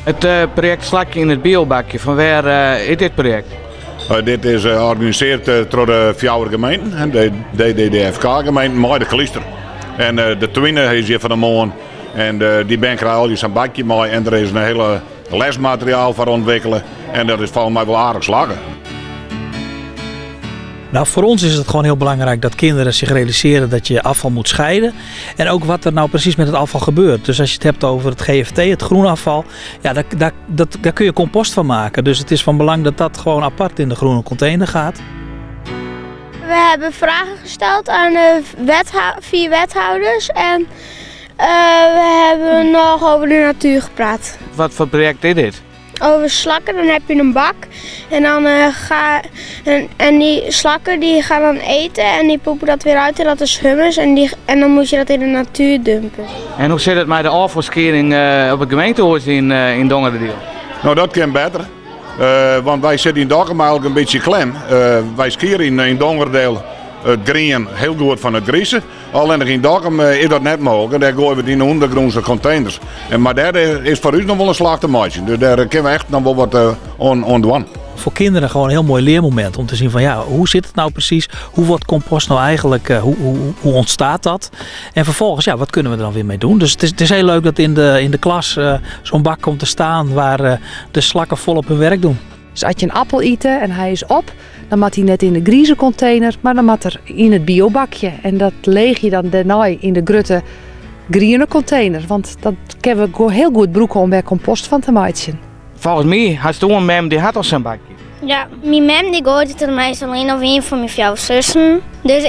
It projekt Slakje yn it biobakje, fan wêr is dit projekt? Dit is organisearre troch de fjouwer gemeenten, de DDDFK-gemeenten, mei de Klyster. En de twine is hjir fan 'e moarn en dy bern krije allegear sa'n bakje mei en der is in hele lesmateriaal foar ûntwikkele en dat is folgens my wol aardich slagge. Nou, voor ons is het gewoon heel belangrijk dat kinderen zich realiseren dat je afval moet scheiden. En ook wat er nou precies met het afval gebeurt. Dus als je het hebt over het GFT, het groenafval, ja, daar kun je compost van maken. Dus het is van belang dat dat gewoon apart in de groene container gaat. We hebben vragen gesteld aan de vier wethouders en we hebben nog over de natuur gepraat. Wat voor project is dit? Over slakken, dan heb je een bak en dan ga, en die slakken die gaan dan eten en die poepen dat weer uit en dat is humus en dan moet je dat in de natuur dumpen. En hoe zit het met de afvalschering op het gemeentehuis in Dongeradiel? Nou, dat kan beter. Want wij zitten in Dokkum eigenlijk een beetje klem. Wij skieren in Dongeradeel het grien heel goed van het grieze. Alleen in Dokkum is dat net mogelijk. En daar gooien we het in de ondergrondse containers. Maar daar is voor u nog wel een slag te maken. Dus daar kunnen we echt nog wel wat aan doen. Voor kinderen gewoon een heel mooi leermoment om te zien van ja, hoe zit het nou precies? Hoe wordt compost nou eigenlijk, hoe ontstaat dat? En vervolgens, ja, wat kunnen we er dan weer mee doen? Dus het is heel leuk dat in de klas zo'n bak komt te staan waar de slakken volop hun werk doen. Dus als je een appel eet en hij is op, dan moet hij net in de grieze container, maar dan moet er in het biobakje. En dat leeg je dan daarna in de grote groene container. Want dat kunnen we heel goed gebruiken om er compost van te maken. Volgens mij had toen een mem die had al zo'n bakje. Ja, mijn mem die gooit het er meestal alleen of een van mijn jouw zussen. Dus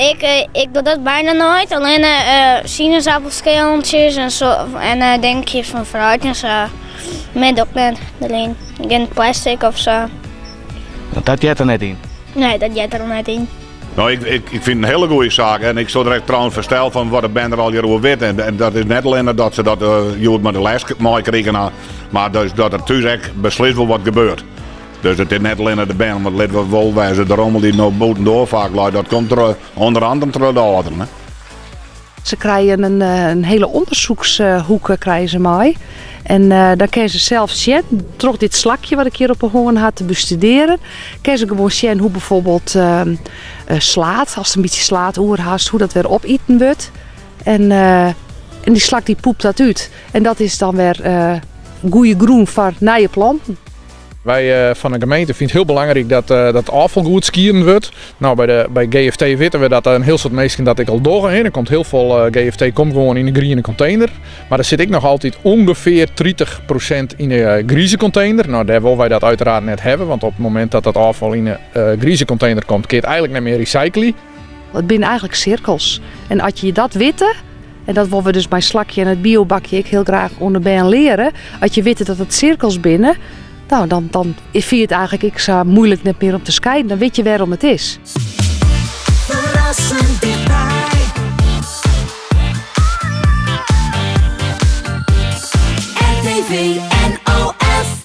ik doe dat bijna nooit. Alleen sinaasappelscheltjes en zo en denkjes van fruit en zo. Met ook net alleen. Geen plastic of zo. Want dat jet er net in? Nee, dat jet er net in. Nou, ik vind het een hele goede zaak. En ik stond er echt trouwens versteld van wat de band er al hier over weet. En dat is net alleen dat ze dat uh, met de les mee kregen, maar dus dat er thuis echt beslist wel wat gebeurt. Dus het is net alleen de band, want let wel wijzen, de rommel die nog boven door vaak loopt, dat komt er onder andere door de ouderen. Hè. Ze krijgen een hele onderzoekshoek krijgen ze mee. En dan kunnen ze zelf zien, door dit slakje wat ik hier op de hoorn had te bestuderen, kunnen ze gewoon zien hoe bijvoorbeeld slaat, als het een beetje slaat, oerhaast, hoe dat weer opeten wordt. En die slak die poept dat uit. En dat is dan weer goede groen voor nieuwe planten. Wij van de gemeente vinden het heel belangrijk dat afval goed skieren wordt. Nou, bij GFT weten we dat er een heel soort mensen dat ik al door. Er komt heel veel GFT komt gewoon in een groene container. Maar er zit ik nog altijd ongeveer 30% in de grieze container. Nou, daar willen wij dat uiteraard net hebben. Want op het moment dat dat afval in de grieze container komt, kun je het eigenlijk niet meer recyclen. Het zijn eigenlijk cirkels. En als je dat weet, en dat willen we dus bij slakje en het biobakje ik heel graag onder ben leren. Als je weet dat het cirkels binnen, nou, dan vind je het eigenlijk ik zo moeilijk net meer om te scheiden. Dan weet je waarom het is.